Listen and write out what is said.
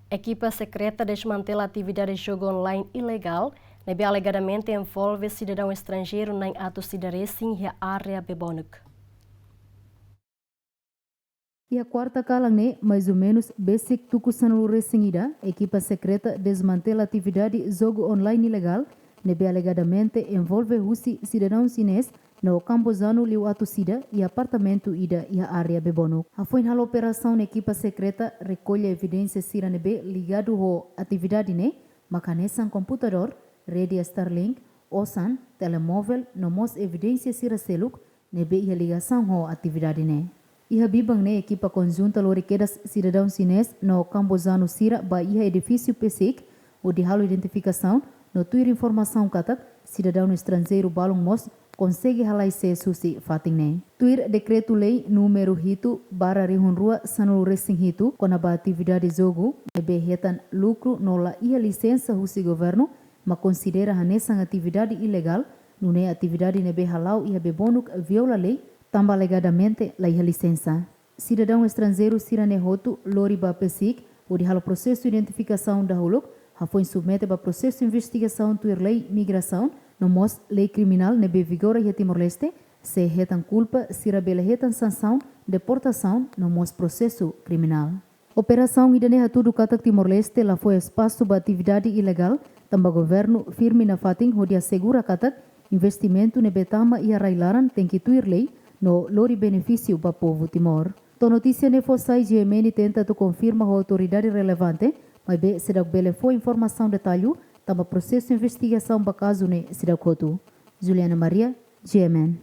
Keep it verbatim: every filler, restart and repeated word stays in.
Ekipa sekreta desmantela atividade jogu online ilegál ne'ebé alegadamente envolve sidadaun estranjeiru na'in atus ida resin iha área Bebonuk. Iha kuarta kalan ne'e, mais ou menus besik tuku sanulu resin ida, ekipa sekreta desmantela atividade jogu online ilegál ne'ebé alegadamente envolve husi sidadaun xinés no kambojanu liu atus ida iha apartamentu ida iha área Bebonuk. Hafoin halo operasaun, ekipa sekreta rekolla evidénsia sira ne'ebé ligadu ho atividade ne'e, mak hanesan komputadór, rede Starlink, osan, telemóvel, no mós evidénsia sira seluk ne'ebé iha ligasaun ho atividade ne'e. Iha biban ne'e, ekipa konjunta lori kedas sidadaun xinés no kambojanu sira ba iha edifísiu PCIC, hodi halo identifikasaun no tuir informasaun katak sidadaun estranjeiru balun mós konsege halai sees husi fatin ne'e. Tuir dekretu-lei númeru hitu barra rihun rua sanulu resin hitu, kona-ba atividade jogu ne'ebé hetan lukru no la iha lisensa husi governu, mak konsidera hanesan atividade ilegál, nune'e atividade ne'ebé hala'o iha Bebonuk viola lei, tanba alegadamente la iha lisensa. Sidadaun estranjeiru sira-ne'e hotu lori ba PCIC, hodi halo prosesu identifikasaun dahuluk, hafoin submete ba prosesu investigasaun tuir lei migrasaun, no mós lei kriminál ne'ebé vigora iha Timor-Leste, se hetan kulpa, sira bele hetan sansaun, deportasaun, no mós prosesu kriminál. Operasaun ida-ne'e hatudu katak Timor-Leste la fó espasu ba atividade ilegál, tanba governu firme nafatin hodi asegura katak investimentu ne'ebé tama iha rai-laran tenke tuir lei no lori benefísiu ba povu Timor. To'o notísia ne'e fó sai, GMN tenta atu konfirma ho autoridade relevante, maibé seidauk bele fó informasaun detallu, tanba prosesu investigasaun ba kazu ne'e seidauk hotu. Juliana Maria, GMN.